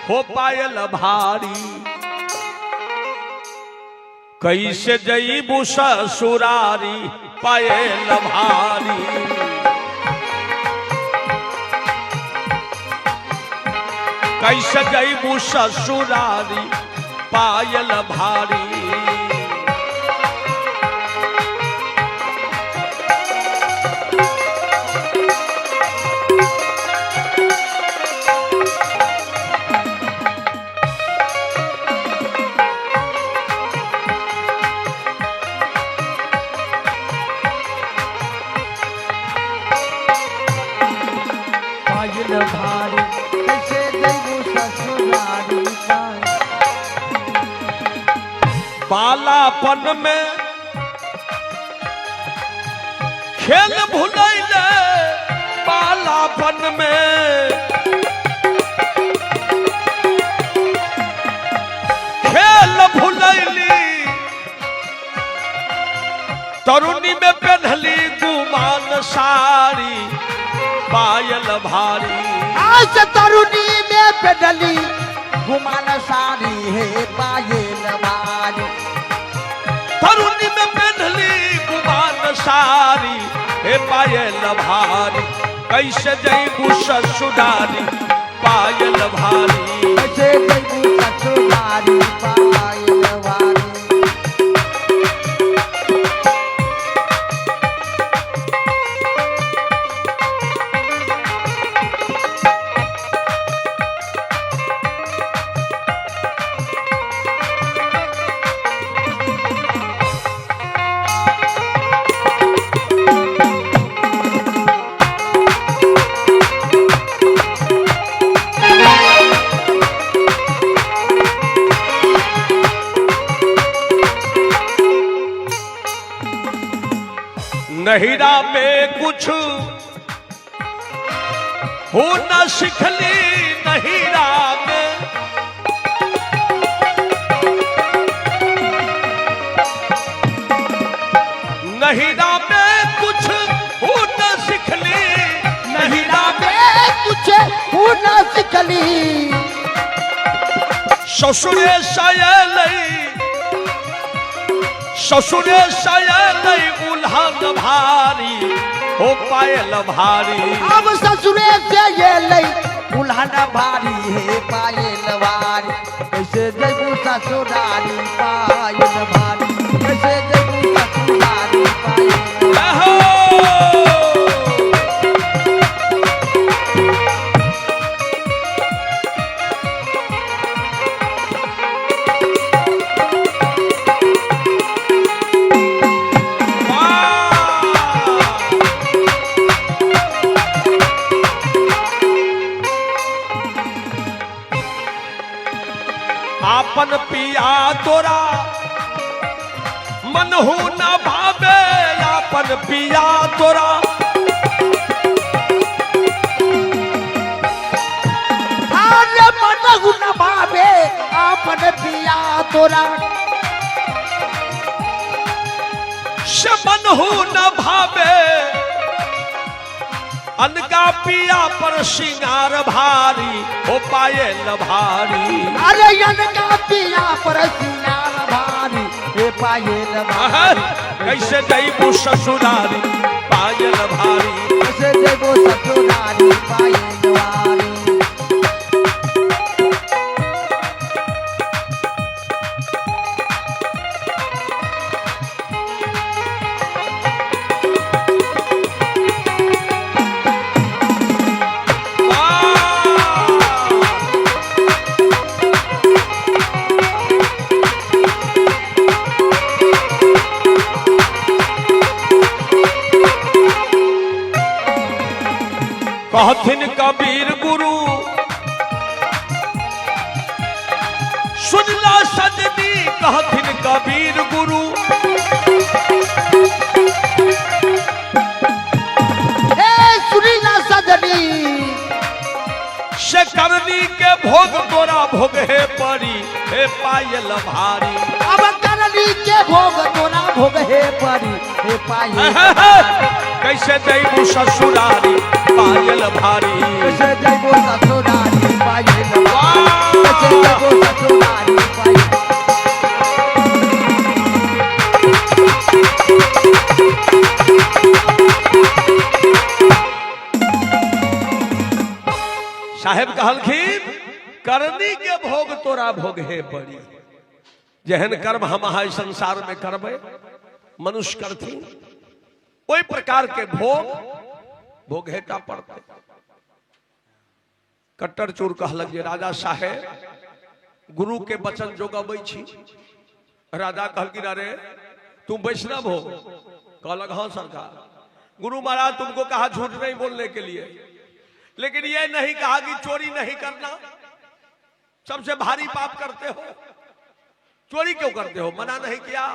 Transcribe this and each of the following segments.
हो पायल भारी। कैसे जईबू ससुरारी पायल भारी। कैसे जईबू ससुरारी पायल भारी। पायल भारी कैसे जइबू ससुरारी पायल। बालापन में खेल भुलैले, बालापन में खेल भुलैली, तरुणी में पेन्हली गुमान साड़ी पायल भारी। आज तरुणी में पेडली गुमान साड़ी हे पायल भारी। तरुणी में पेन्हली गुमान साड़ी हे पायल भारी। कैसे जईबू ससुरारी पायल भारी। कैसे जइबू ससुरारी पायल भारी। नहिरा में कुछ हो न सिखली, नहिरा में नहिरा में कुछ हो न सिखली, नहिरा में कुछ हो न सिखली। ससुरे सयलई, ससुरे सयलई उल्हन भारी हो पायल भारी। अब ससुरे से ये लई उल्हन भारी हे पायल भारी। कैसे जइबू ससुरारी पायल भारी। कैसे जइबू ससुरारी पायल भारी। आपन पिया तोरा मनहु न भावे, आपन पिया तोरा अरे मनहु न भावे आपन पिया तोरा। से मनहु न भावे, अनका पिया पर सिंगार भारी हो पायल भारी। अरे अनका पिया पर सिंगार भारी हे पायल भारी। कैसे जईबू ससुरारी पायल भारी। कैसे जइबू ससुरारी पायल भारी। कहथिन कबीर गुरु सुनला सजनी, कहथिन कबीर गुरु हे सुनीला सजनी से करनी के भोग तोरा भोग हे परी हे पायल भारी। अब करनी के भोग तोरा भोग हे परी हे पायल भारी। कैसे जइबू ससुरारी पायल भारी। कैसे जइबू ससुरारी पायल भारी। साहेब कहलखिन करनी के भोग तोरा भोगे पड़ी। जेहन कर्म हम अहाँ संसार में करबै, मनुष्य करथिन, ओहि प्रकार के भोग भोगेटा पड़तै। कट्टर चोर कहलक जे राजा साहेब गुरु के वचन जोगबै छी। राजा कहलखिन अरे तुम वैष्णव हो? कहलक हाँ सरकार। गुरु महाराज तुमको कहा झूठ नहीं बोलने के लिए, लेकिन यह नहीं कहा कि चोरी नहीं करना। सबसे भारी पाप करते हो, चोरी क्यों करते हो? मना नहीं किया?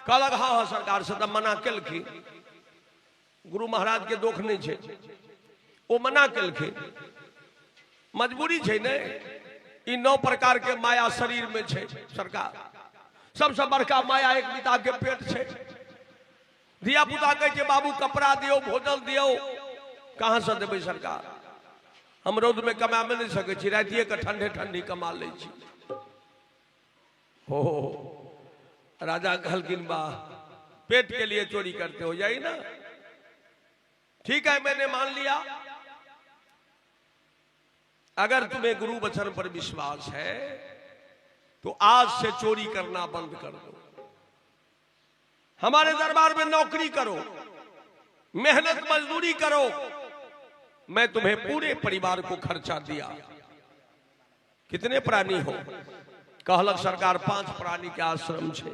कहलक हाँ हाँ सरकार से तब मना केलखिन। गुरु महाराज के दोख नहीं छे, वो मना केलखिन, मजबूरी छे ने। ई 9 प्रकार के माया शरीर में छे सरकार। सबसे बड़का माया एक पिता के पेट छे। धिया पुता कहै छै बाबू कपड़ा दियौ, भोजन दियौ, कहाँ से देबै सरकार? हम रौद में कमा नहीं सकै छी, रातिए के ठंडे ठंडी कमा लै छी। हो राजा कहलखिन वाह, पेट के लिए चोरी करते हो यही ना? ठीक है मैंने मान लिया, अगर तुम्हें गुरु वचन पर विश्वास है तो आज से चोरी करना बंद कर दो, हमारे दरबार में नौकरी करो, मेहनत मजदूरी करो, मैं तुम्हें पूरे परिवार को खर्चा दिया। कितने प्राणी हो? कहलक सरकार 5 प्राणी के आश्रम छे।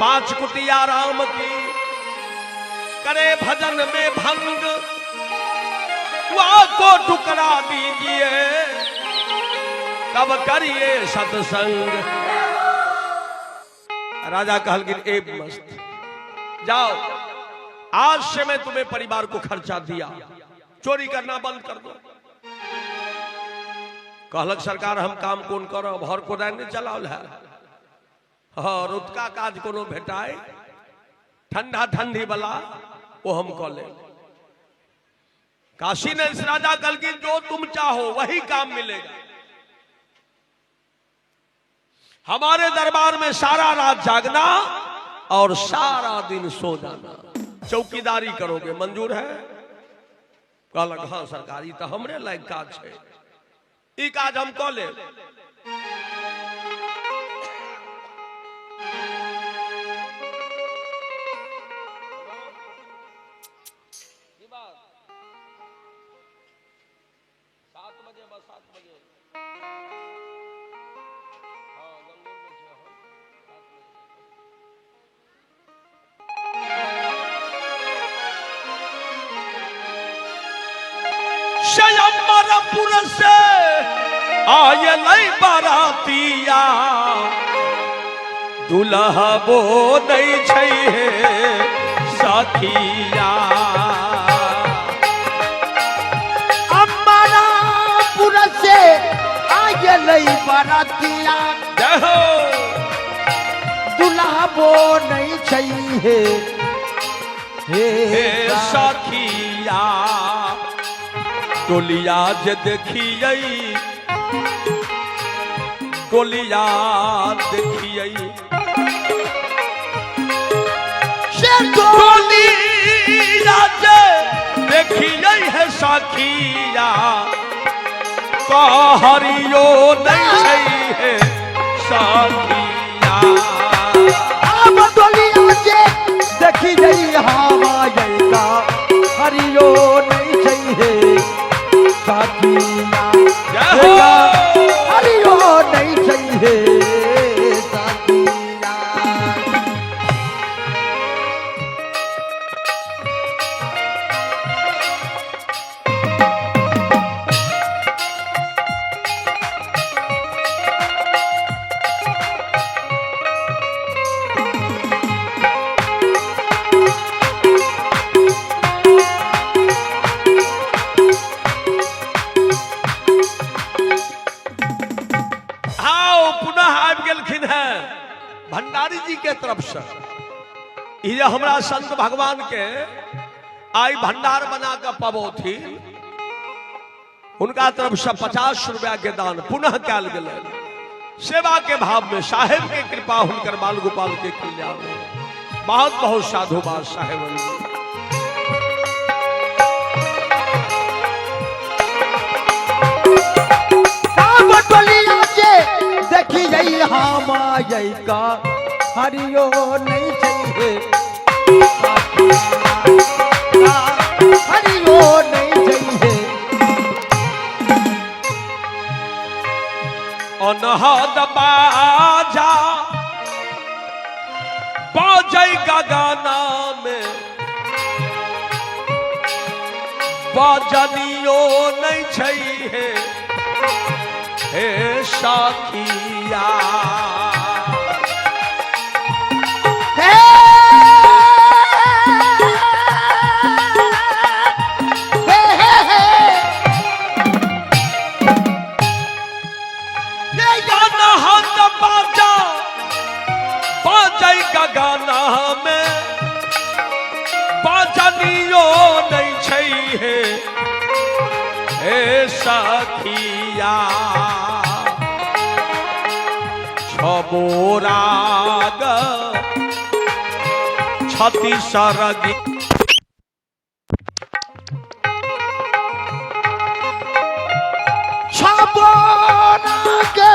5 कुटिया राम की करे भजन में भंग, वह को टुकड़ा दीजिए तब करिए सत्संग। राजा कहलखिन ए मस्त, जाओ आज से मैं तुम्हें परिवार को खर्चा दिया, चोरी करना बंद कर दो। कहलक सरकार हम काम कौन करब, हर कोदारि नहीं चलाओल है, हाँ रौतका काज कोनो भेटाए ठंडा ठंडी वाला वो हम कऽ लेब। काशी नरेश राजा कहलखिन जो तुम चाहो वही काम मिलेगा, हमारे दरबार में सारा रात जागना और सारा दिन सो जाना, चौकीदारी करोगे, मंजूर है? कहलक हाँ सरकार, ई तो हमरे लायक काज है, ई काज हम कऽ लेब। से आयल बारातिया दुल्हा बो नहीं छै सखिया। अम्बारापुर से आयल बारातिया जय हो। दुल्हा बो नहीं छै हे सखिया। टोलिया जे देखियै, टोलिया देखियै, टोलिया जे देखियै है सखिया, कहरियो नहीं छै हे सखिया। अब टोलिया जे देखियै हवा का हरियो नहीं छै हे सखिया। हरियो नहीं चाहिए सखिया। भंडारी जी के तरफ से ये हमरा संत भगवान के आई भंडार बना के पबौथिन, उनका तरफ से 50 रुपया के दान पुनः कयल गेलै सेवा के भाव में। साहेब के कृपा हुनकर बाल गोपाल के कल्याण में। बहुत बहुत साधुवाद साहेब। समय का हरियो नहीं चाहिए, हरियो नहीं चाहिए। अनहद बाजा बाजै गगना में, बाजनियो नहीं चाहिए हे साखिया। हे हे हे हे अनहद बाजा बाजै गगना में, बाजनियो नहीं चाहिए हे सखिया। छबोराग छति सरगी छबोना के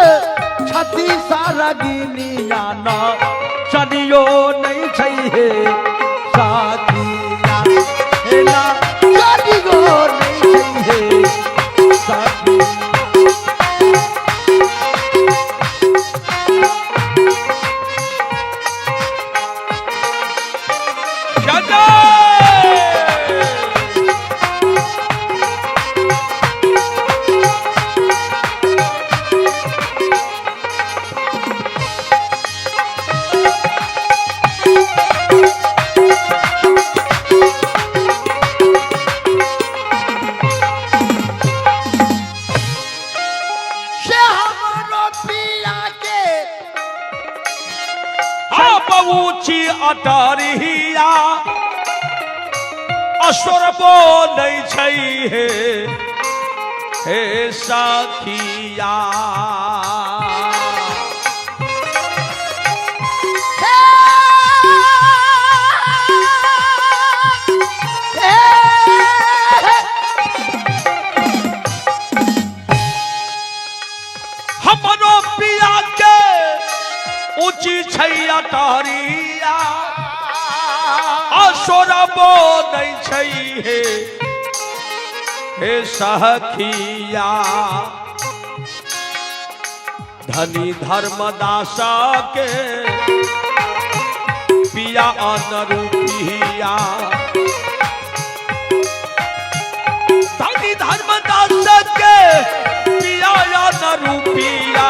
छति सारगिनिया न चलियो नहीं चाहिए साथिया, हे ना चलियो नहीं चाहिए साथिया। से हमरो पिया के ऊंची अटरिया असुरबो नहीं छै हे सखिया। हमरो पिया के ऊंची छै अटरिया असुरबो नहीं छै हे सखिया। धनी धर्मदास के पिया अनरूपिया, धनी धर्मदास के पिया अनरूपिया,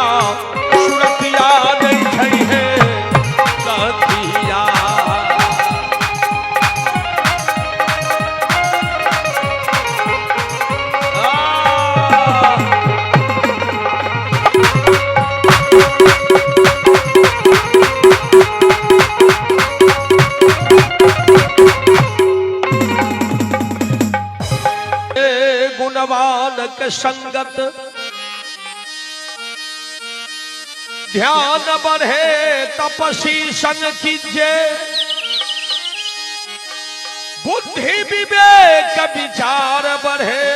सुरतिया नहीं छै हे सखिया। गुणवान के संगत ध्यान बढ़े तपसी संग कीजे, बुद्धि विवेक विचार बढ़े,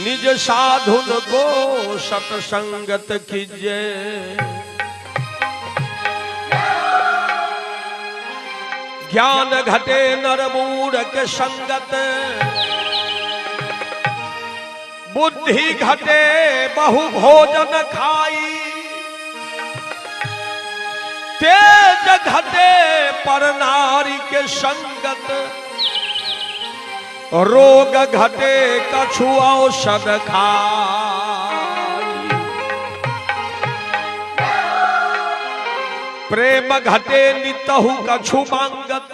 निज साधुन को सत्संगत कीजे। ज्ञान घटे नर मूढ़ के संगत, बुद्धि घटे बहु भोजन खाई, तेज घटे पर नारी के संगत, रोग घटे कछु औषध खाई। प्रेम घटे नितहु कछु मांगत,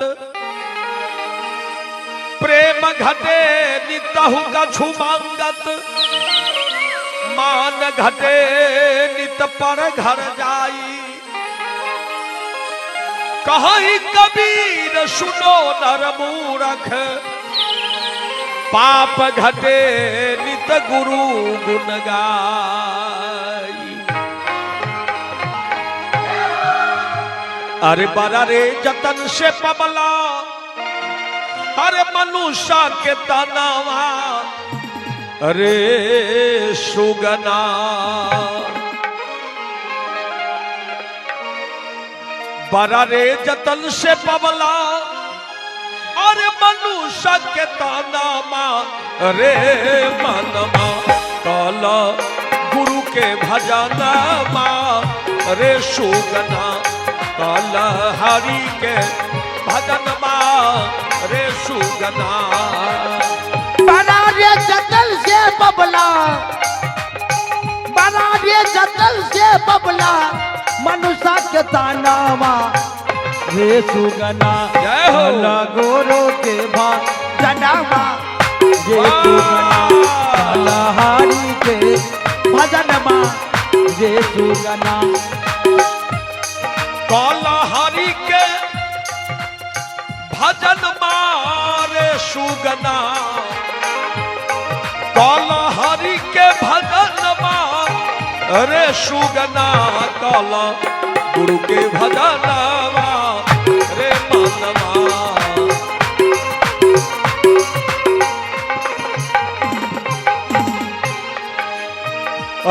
प्रेम घटे नितहु कछु मांगत, मान घटे नित पर घर जाई। कहीं कबीर सुनो नर मूरख, पाप घटे नित गुरु गुण गाई। अरे बड़ा रे जतन से पबला, अरे मनुष्य के तनावा, अरे सुगना। बड़ा रे जतन से पवला और मनुष्य के ताना माँ रे मनमा काला गुरु के भजना माँ रे सुगना काला हरि के भजन माँ रे सुगना। बड़ा रे जतन से बबला, बड़ा रे जतन से बबला मनुष्य के तानावा रे सुगना। जय हो। काला गुरु के भजनवा रे सुगना, काला हरि के भजनवा रे सुगना। काला हरि के भजन मारे सुगना, काला हरि के भजन मारे सुगना, काला गुरु के भजन रे मनवा।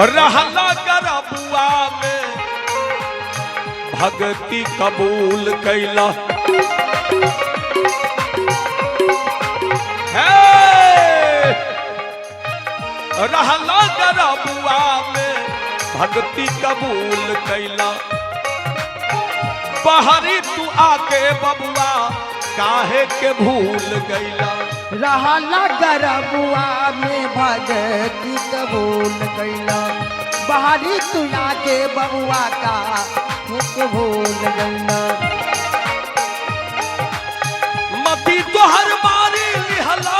रहला गरबुआ में भक्ति कबूल कैला, हे रहला गरबुआ में भक्ति कबूल कैला। बाहरी तू आके बबुआ काहे के भूल गैला। रहला गरबुआ में भक्ति कबूल कैला, बाहरी तू आके बबुआ काहे के भूल गैला। मती तोहर मारी लिहला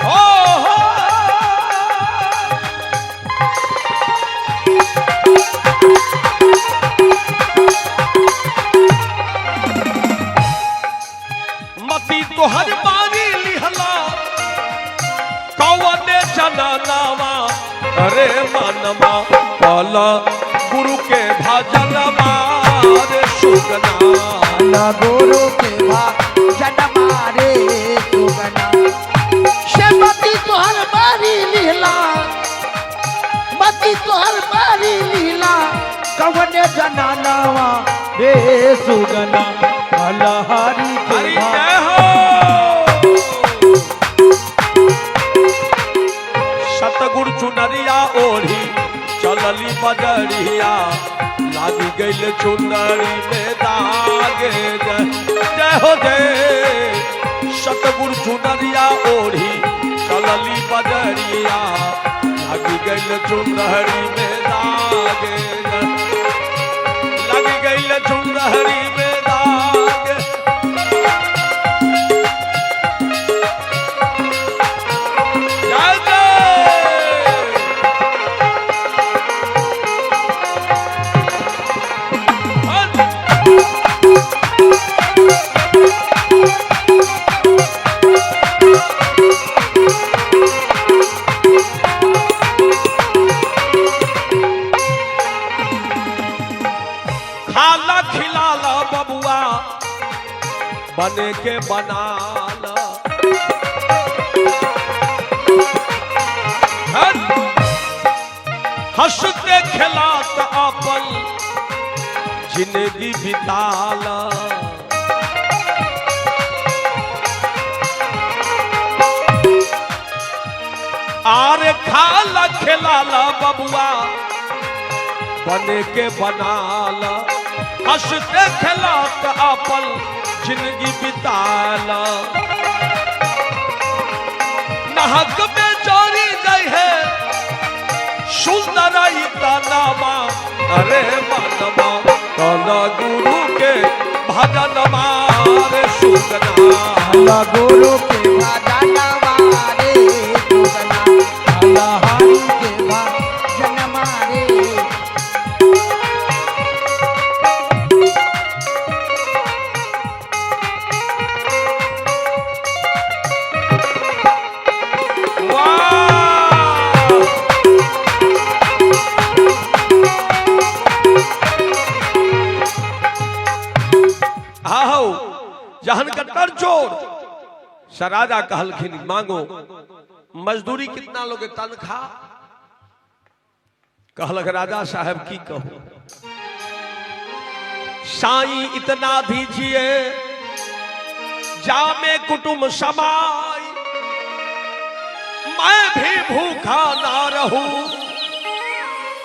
ओ हो, मती तोहर मारी लिहला कौने जनानावा रे मनमा काला गुरु के भजनमा रे सुगना। काला गुरु के भजनमा रे सुगना। से मती तोहर मारी लिहला, मती तोहर मारी लिहला कौने जनानावा रे सुगना। काला हरि के हरि जय हो। सतगुरु चुनरिया ओढ़ी चलली बजरिया, लागी गइल चुनरी में दागे। जय जय हो जय। सतगुरु चुनरिया ओढ़ी चलली बजरिया, लागी गइल चुनरी में दागे। लागी गइल चुनरी में दागे। जय जय। खाला खिलाला बबुआ बने के बनाला, हंसते खिलात अपन जिंदगी बिताला। आर खाला खिलाला बबुआ बने के बनाला, हंसते खिलात अपन जिंदगी बिताला। नहक में चोरी गई है सुंदर तनामा अरे मनमा, काला गुरु के भजन मारे सुगना। काला गुरु के भजन मारे सुगना, काला हरि के भजन मारे। आओ जहन कट्टर चोर सराजा कहलखिन मांगो मजदूरी कितना लोगे तनखा। कहलक राजा साहब की कहू, साईं इतना दीजिए जामे कुटुंब समाई, मैं भी भूखा ना रहूं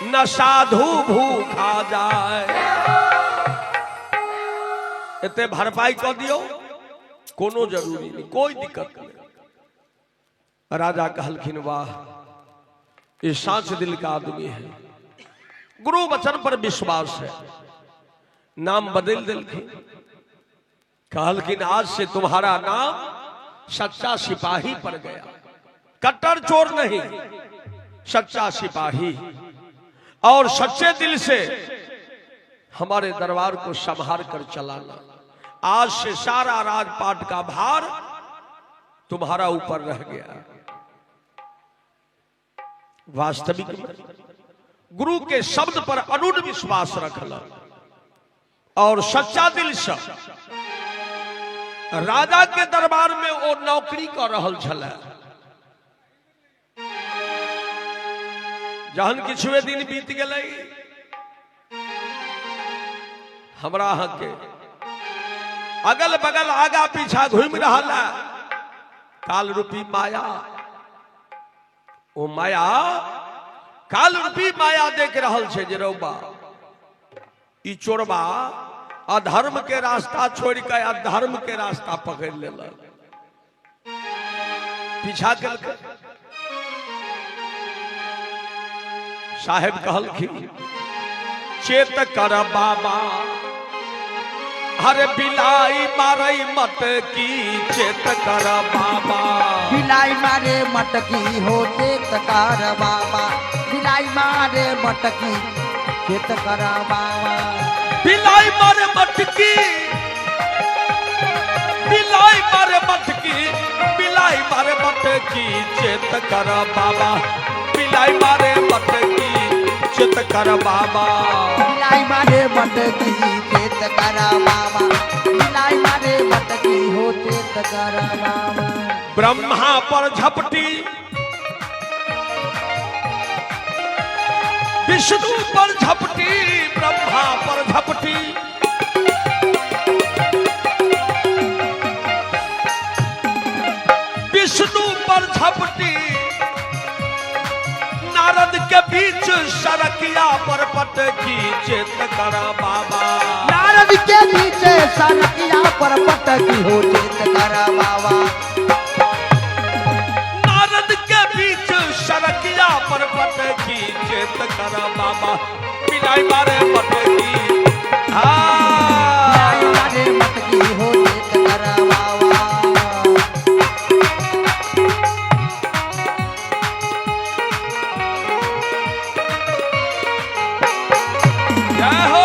न साधु भूखा जाए। एते भरपाई कर दियो, कोनो जरूरी नहीं, कोई दिक्कत नहीं। राजा कहलखिन वाह, ये सांच दिल का आदमी है, गुरु वचन पर विश्वास है। नाम बदल दिलखिन, कहलखिन आज से तुम्हारा नाम सच्चा सिपाही पड़ गया, कट्टर चोर नहीं, सच्चा सिपाही, और सच्चे दिल से हमारे दरबार को संभाल कर चलाना। आज से सारा राजपाट का भार तुम्हारा ऊपर रह गया। वास्तविक में गुरु के शब्द पर अटूट विश्वास रखला और सच्चा दिल से राजा के दरबार में वो नौकरी कर रहल छल। जहन किछुए दिन बीत गए, हमरा अहाँ के अगल बगल आगा पीछा घूम रहा है काल रूपी माया। ओ माया काल रूपी माया देख रहल छे जे रौबा ई चोरबा अधर्म के रास्ता छोड़ के अधर्म के रास्ता पकड़ लेलक, पीछा केलकै। साहेब कहलखिन चेत कर बाबा, हर बिलाई मारे मटकी, चेत कर बाबा। बिलाई मारे मटकी हो चेत कर बाबा, बिलाई मारे मटकी चेत कर बाबा। बिलाई मारे मटकी, बिलाई मारे मटकी, बिलाई मारे मटकी, चेत कर बाबा। बिलाई मारे मटकी चेत कर बाबा, बिलाई मारे मटकी चेत कर बाबा, बिलाई मारे मटकी हो चेत कर बाबा। ब्रह्मा पर झपटी, विष्णु पर झपटी, ब्रह्मा पर झपटी, विष्णु पर झपटी, नारद के बीच सरकिया पर पटकी, चेत कर बाबा। नारद के बीच सरकिया पर पटकी हो चेत कर बाबा। नारद के बीच सरकिया पर पटकी, चेत कर बाबा। बिलाई मारे पटकी, बिलाई मारे मटकी हो चेत कर बाबा। जय हो।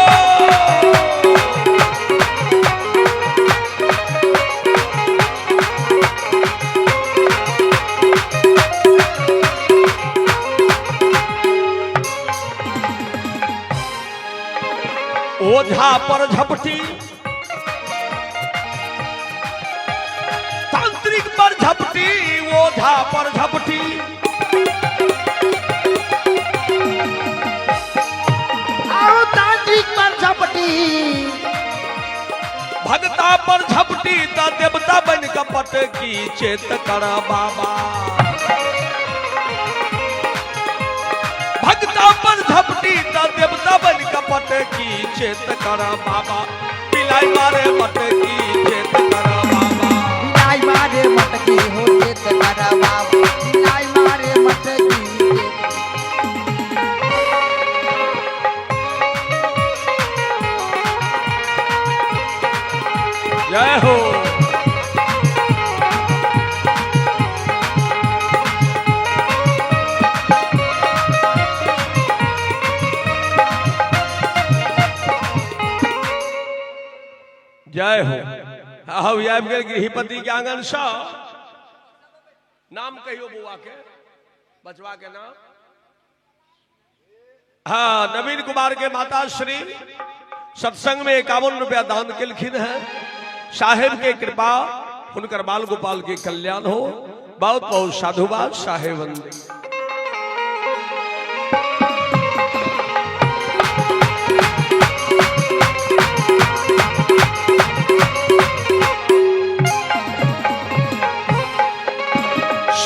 ओझा पर झपटी, तांत्रिक पर झपटी, ओझा पर झपटी, आओ तांत्रिक पर झपटी, भगता पर झपटी, त देवता बन कपट की, चेत कर बाबा। भगता पर झपटी, त देवता बन कपट की, चेत कर बाबा। बिलाई मारे मटकी, चेत कर बाबा। बिलाई मारे मटकी हो चेत कर बाबा, बिलाई मारे मटकी। जय हो। जय हो। आउ आबि गेल गृहपति के आंगन सँ। नाम कहियो बौआ के, बचवा के नाम। हाँ, नवीन कुमार के माता श्री सत्संग में 51 रुपया दान केलखिन है। साहेब के कृपा हुनकर बाल गोपाल के कल्याण हो। बहुत बहुत साधुवाद साहेब।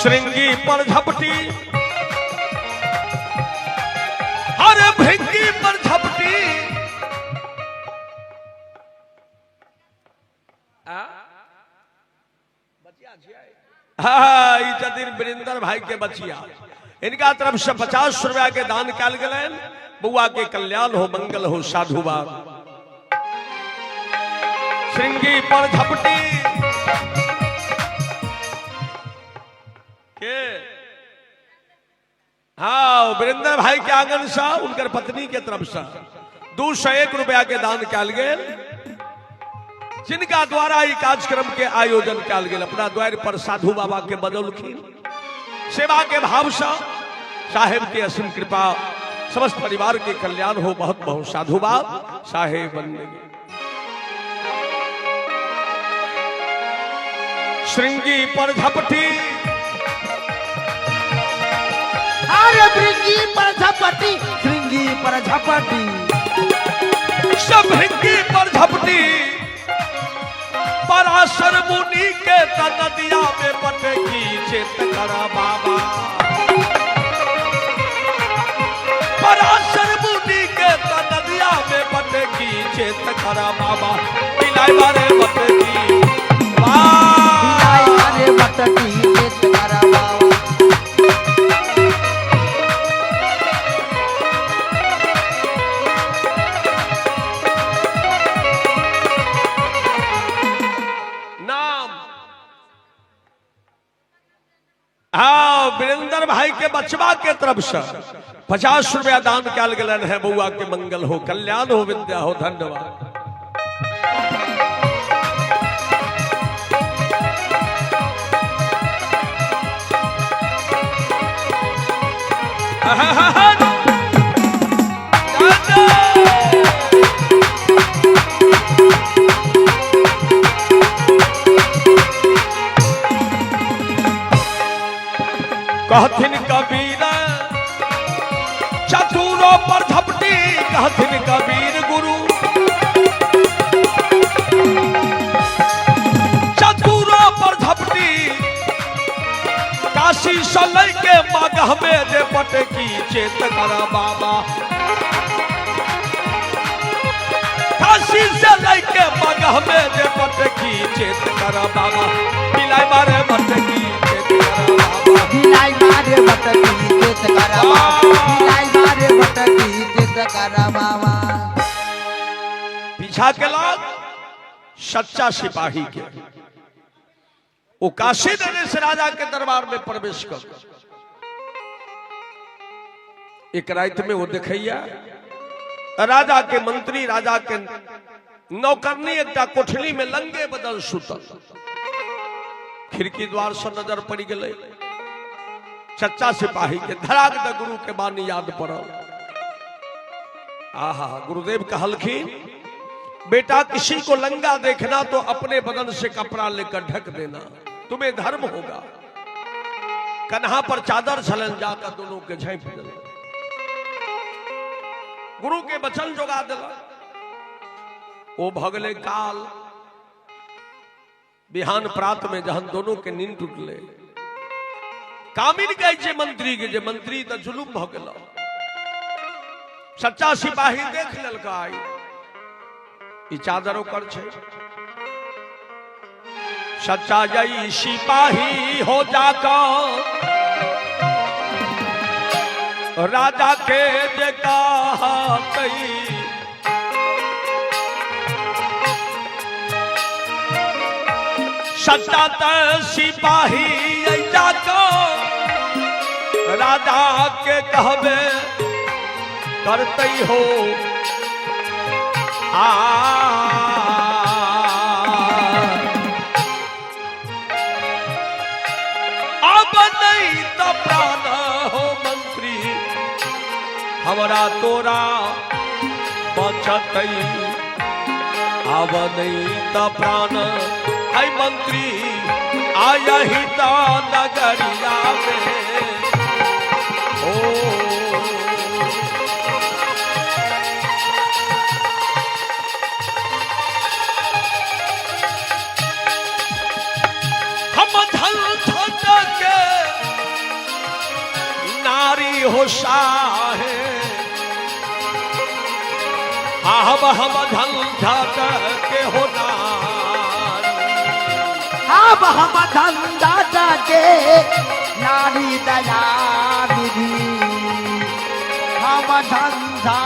श्रृंगी पर झपटी, अरे भृंगी पर झपटी। हाँ, ई छथिन वीरेंद्र भाई के बचिया, इनका तरफ से 50 रुपया के दान कयल गेलनि। बउआ के कल्याण हो, मंगल हो, साधुवाद। श्रृंगी पर झपटी के, हाँ, वीरेंद्र भाई के आंगन से उनकर पत्नी के तरफ से 201 रुपया के दान कयल गेल, जिनका द्वारा ई कार्यक्रम के आयोजन कयल गेल। अपना द्वार पर साधु बाबा के बदौलखिन सेवा के भाव से। साहेब के असीम कृपा, समस्त परिवार के कल्याण हो। बहुत बहुत साधुवाद साहेब बंदगी। श्रृंगी पर झपटी, अरे भृंगी पर झपटी, श्रृंगी पर झपटी, सब भृंगी पर झपटी। पराशर मुनि के नदिया में पटकी चेत कर बाबा। पराशर मुनि के नदिया में पटकी चेत कर बाबा। बिलाई बारे पटकी बिलाई मारे बटकी चेत कर बाबा। नाम, हाँ, वीरेंद्र भाई के बचवा के तरफ से 50 रुपया दान कयल गेलनि है। बउआ के मंगल हो, कल्याण हो, विद्या हो। धन्यवाद। कहथिन कबीर चतुरो पर झपटी, कहथिन कबीर गुरु चतुरो पर झपटी। काशी से लैके मगह में जे पटकी चेत कर बाबा। काशी से लैके मगह में जे पटकी चेत कर बाबा। बिलाई मारे पटकी चेत कर बाबा। बिलाई मारे बटकी चेत कर बाबा। बिलाई मारे बटकी चेत कर बाबा। पीछा के लाग सच्चा सिपाही के, वो काशी नरेश राजा के दरबार में प्रवेश कर एक रात में वो देखैया राजा के मंत्री, राजा के नौकरनी एकटा कोठली में लंगे बदल सुतल। खिड़की द्वार से नजर पड़ गई सच्चा सिपाही के। धड़ाक द गुरु के बानी याद पड़ल। आहा, गुरुदेव कहलखिन बेटा किसी को लंगा देखना तो अपने बदन से कपड़ा लेकर ढक देना, तुम्हें धर्म होगा। कन्हा पर चादर छलन जाकर दोनों के झांप दिल। गुरु के वचन जोगा दिल। ओ भगले काल। बिहान प्रात में जहन दोनों के नींद टूटले, कामिन कहै छै मंत्री के जे मंत्री त जुलुम भ गेल। सच्चा सिपाही देख लेलकै ई चादर ओकर छै। सच्चा जई सिपाही हो जाकर राजा के जे कहतई, सच्चा त सिपाही जाकर राजा के कहबे करते हो। आ अब नहीं तो प्राण हो मंत्री हमरा तोरा बचतई। अब नहीं तो प्राण है मंत्री आयही तो नगरिया में। ओ हम धन धन के हो साहे, आब हम झंझट के हो नारी। अब हम धंधा के नारी दया निधि, हम धंधा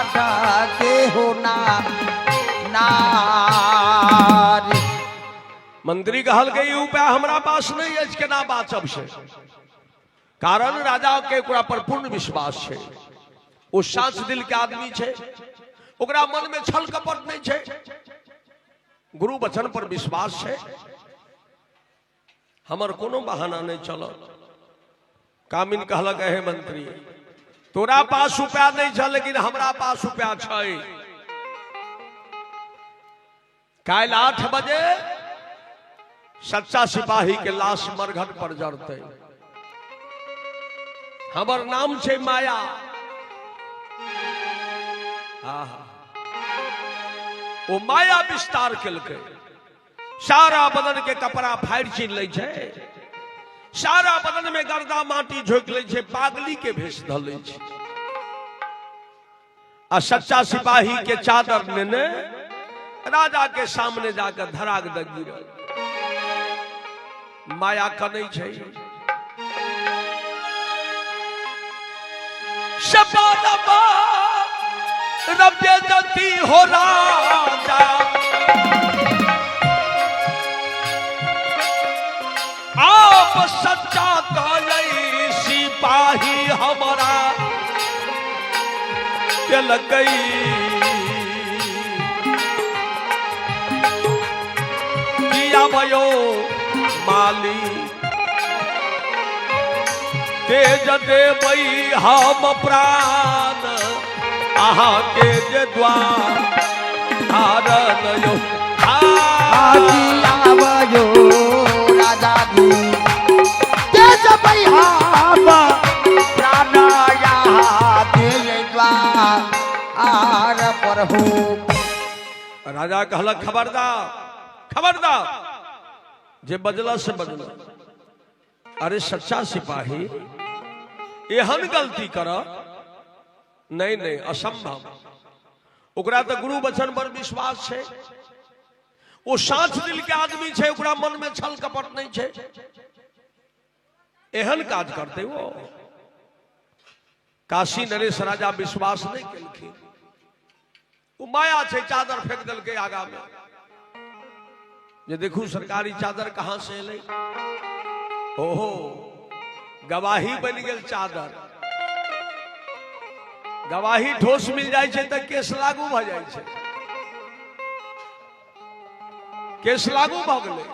के हो ना नारी। मंत्री कहल के ई उपाय हमरा पास नहीं अछि, केना बाँचब से? कारण राजा के ओकरा पर पूर्ण विश्वास छै, ओ साँच दिल के आदमी छै, ओकरा मन में छल कपट नहीं छै, गुरु वचन पर विश्वास छै, हमर कोनो बहाना नहीं चलत। कामिन कहलक हे मंत्री, तोरा पास उपाय नहीं छल, लेकिन हमरा पास उपाय छै। काल्हि 8 बजे सच्चा सिपाही के लाश मरघट पर जरतै। हमर नाम छै माया। आहा, ओ माया विस्तार केलकै, सारा बदन के कपड़ा फाड़ि चीर लै छै, सारा बदन में गर्दा माटी झोंकि लै छै, पागली के भेष धऽ लै छै, आ सच्चा सिपाही के चादर लेने राजा के सामने जाकर धराक दऽ गिरल। माया कनै छै। रब्बे जती हो राजा, आप सच्चा कहलै सिपाही हमरा केलकै। किया भयो माली तेज देबै हम प्राण, अहाँके जे द्वार हारल यौ। आजी आवयो राजा जी, तेज देबै हम प्राण, यहाँ के द्वार आर पर हो। राजा कहलक खबरदार खबरदार, जे बजला से बजला। अरे सच्चा सिपाही एहन गलती कर नहीं नहीं, असंभव। ओकरा तो गुरु वचन पर विश्वास छै, ओ साँच दिल के आदमी छै, ओकरा मन में छल कपट नहीं छै, एहन काज करते वो। काशी नरेश राजा विश्वास नहीं केलखिन, ओ माया छै, चादर फेंक देलकै आगा में, जे देखू सरकारी चादर कहाँ से एलै। ओहो गवाही बन गेल चादर, गवाही ठोस मिल जाइ छै तऽ केस लागू भऽ जाइ छै, केस लागू भऽ गेलै,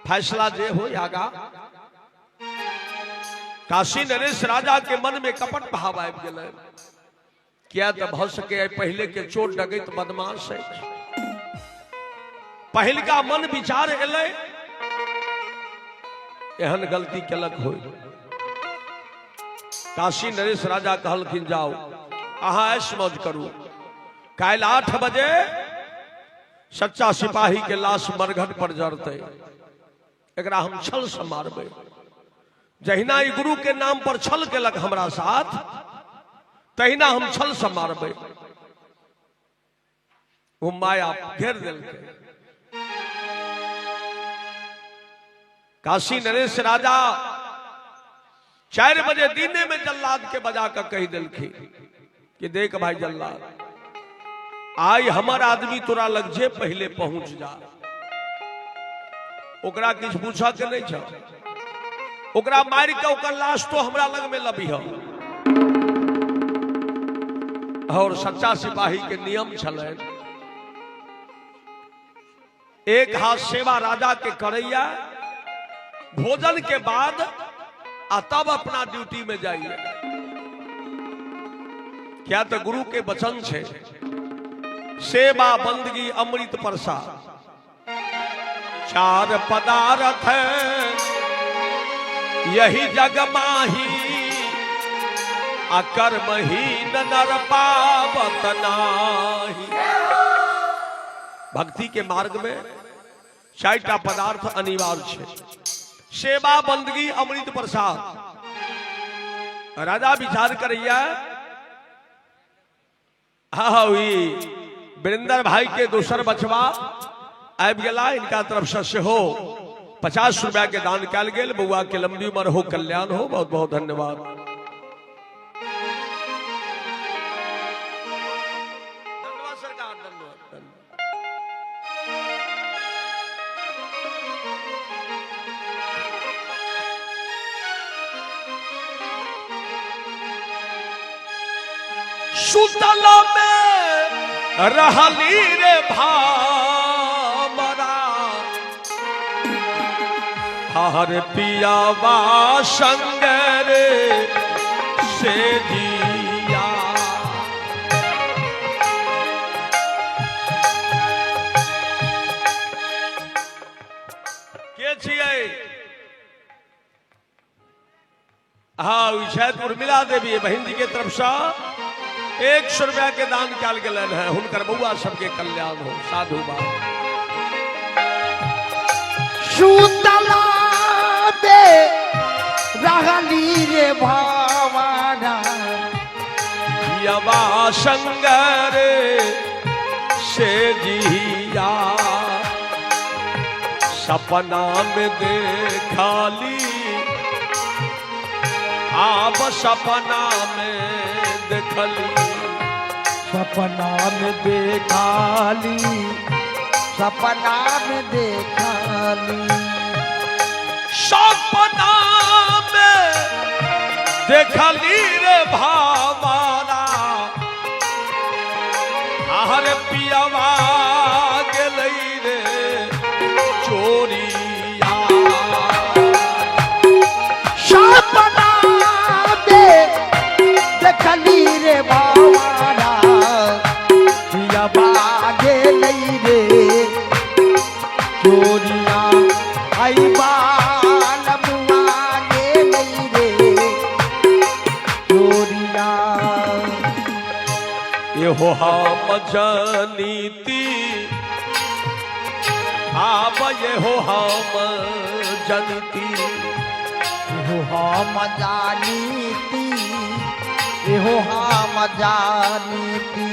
फैसला जे हो आगा। काशी नरेश राजा के मन में कपट भाव आबि गेलै, किया तऽ भऽ सके पहले के चोर डकैत बदमाश है, पहिलका मन विचार एलै एहन गलती केलक होय। काशी नरेश राजा कहलखिन जाओ अहाँ ऐश मौज करू, काल्हि 8 बजे सच्चा सिपाही के लाश मरघट पर जरतै, एकरा हम छल से मारबै। जहिना ई गुरु के नाम पर छल केलक हमरा साथ, तहिना हम छल से मारबै। वो माया घेर देलकै। काशी नरेश राजा 4 बजे दिने में जल्लाद के बजा कर कही देलखिन कि देख भाई जल्लाद, आई हमर आदमी तोरा लग जे पहले पहुंच जा, ओकरा किछु पूछऽ के नहीं छ, ओकरा मारि के ओकर लाश तो हमरा लग में लबी। और सच्चा सिपाही के नियम छलै, एक हाथ सेवा राजा के करैया भोजन के बाद, आ तब अपना ड्यूटी में जाइए। क्या तो गुरु के वचन छे, सेवा बंदगी अमृत प्रसाद, 4 पदार्थ यही जग माही, अकर्महीन नर पावत नाही। भक्ति के मार्ग में 4 पदार्थ अनिवार्य है, सेवा बंदगी अमृत प्रसाद। राजा विचार करैया। हाँ, ई वीरेंद्र भाई के दोसर बचवा आबि गेला, इनका तरफ से सेहो 50 रुपया के दान कयल गेल। बउआ के लंबी उम्र हो, कल्याण हो, बहुत बहुत धन्यवाद। धन्यवाद सरकार, धन्यवाद। सुतल में रहली रे भामरा, हर पियावा संग रे से जिया। के छियै? हाँ, ई छथि उर्मिला देवी, बहिन जी के तरफ से 100 रुपया के दान कयल गेलनि है। हुनकर बउआ सबके कल्याण हो, साधु बात। सुतला बे रहली रे भावाना, यवा संग रे से जिया, सपना में देखाली, आब सपना में देखली, सपना में देखाली, सपना में देखाली, सपना में देखली रे भावाना, हर पियावा गेलै रे चोरिया। सपना में देखली रे भावाना, पियावा गेलै रे चोरिया, आई बाल मुआ गेलै रे चोरिया। एहो हम जनीती, आब एहो हम जनती, एहो हम जानीती, एहो हम जानीती,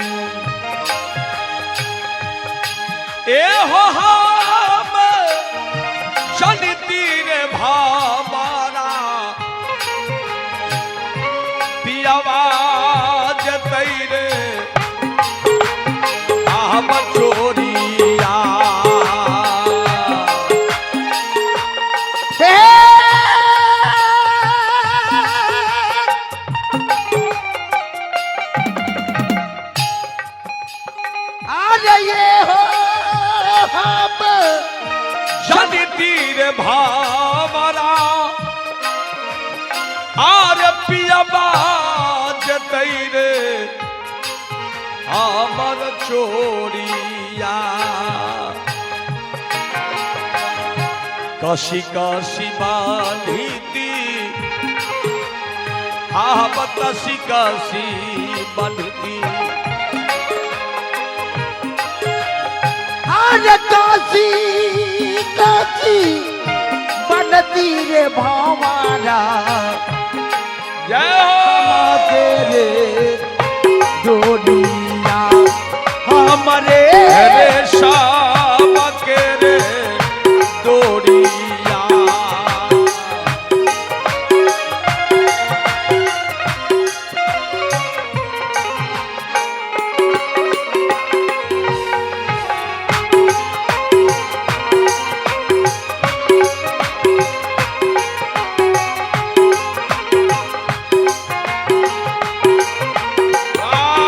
एहो हम जनती रे भामारा, पियावा जतै रे हम चोरिया। हे आज ये हो हम जनती रे भामारा, आर पियावा जतै रे हमर चोरिया। कसी कसी बांधीती, आब कसी कसी बांधती, आज काशी काशी बनती रे भावारा, जय हो तेरे जोड़िया हमरे रे श्याम के रे डोरिया। वाह!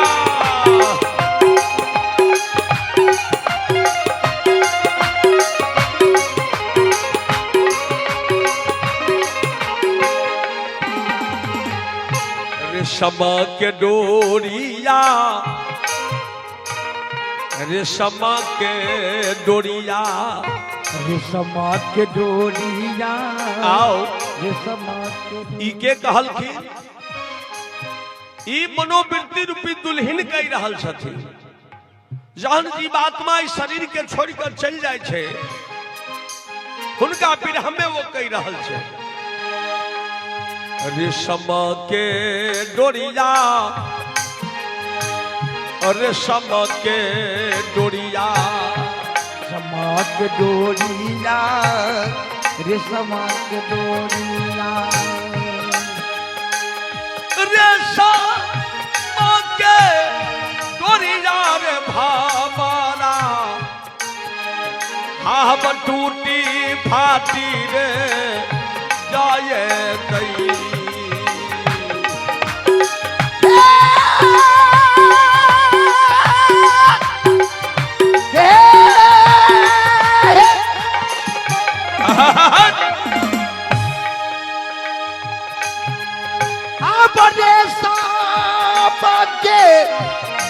रेशम के डोरिया, रेशम के डोरिया, रेशम के डोरिया, आओ रेशम के ई के कहलखिन? ई मनोवृत्ति रूपी दुल्हन कहि रहल छथिन। जहन जीवात्मा ई शरीर के छोड़ कर चलि जाइ छै, हुनका विरह में वो कहि रहल छै। रेशम के डोरिया, रेशम के डोरिया, रेशमक डोरिया, रेशमक डोरिया, रेशम के डोरिया रे भावरा, हम टूटी फाटी रे जाए तई।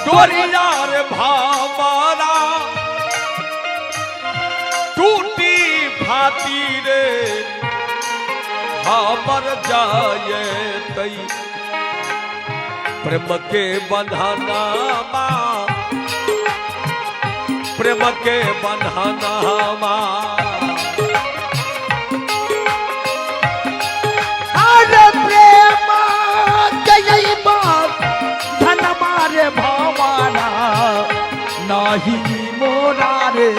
डोरिया रे भावरा टूटी फाटी रे हमर जाए तई। प्रेम के बंधना मा, प्रेम के बंधना मा, अरे प्रेम के बात धन मारे भवाना नाही मोरा रे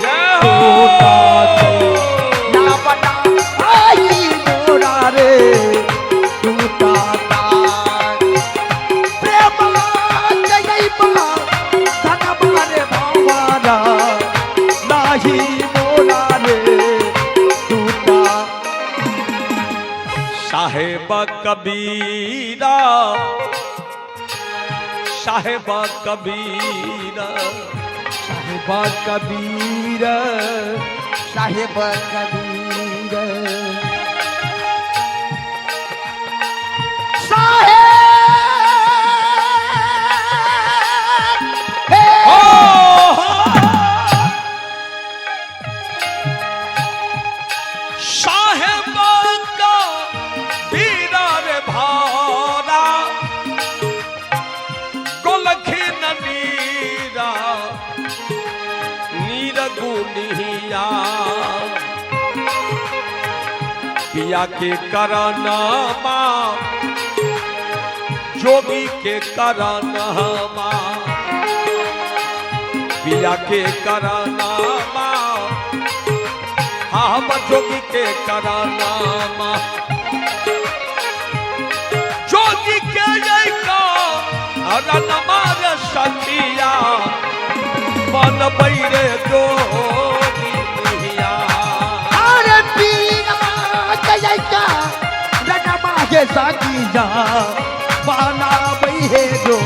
जय हो। ना बना आई मोरा रे टूटा तार। प्रेम के बात धन मारे भवाना नाही मोरा रे टूटा। साहेब कबीरा, साहेब कबीरा, साहेब कबीर, साहेब कबीर, साहेब हे। ओ हो। साहेब कबीरा रे भारा, गोलखी नीरा नीर गुनिया, पिया के करनमा जोगी के करनमा, पिया के करनमा, हम जोगी के करनमा, जोगी के करनमा रे सखिया बनबै रे जोगिया। अरे पीरा जयका रमा के साकिया बनाबै हे जो।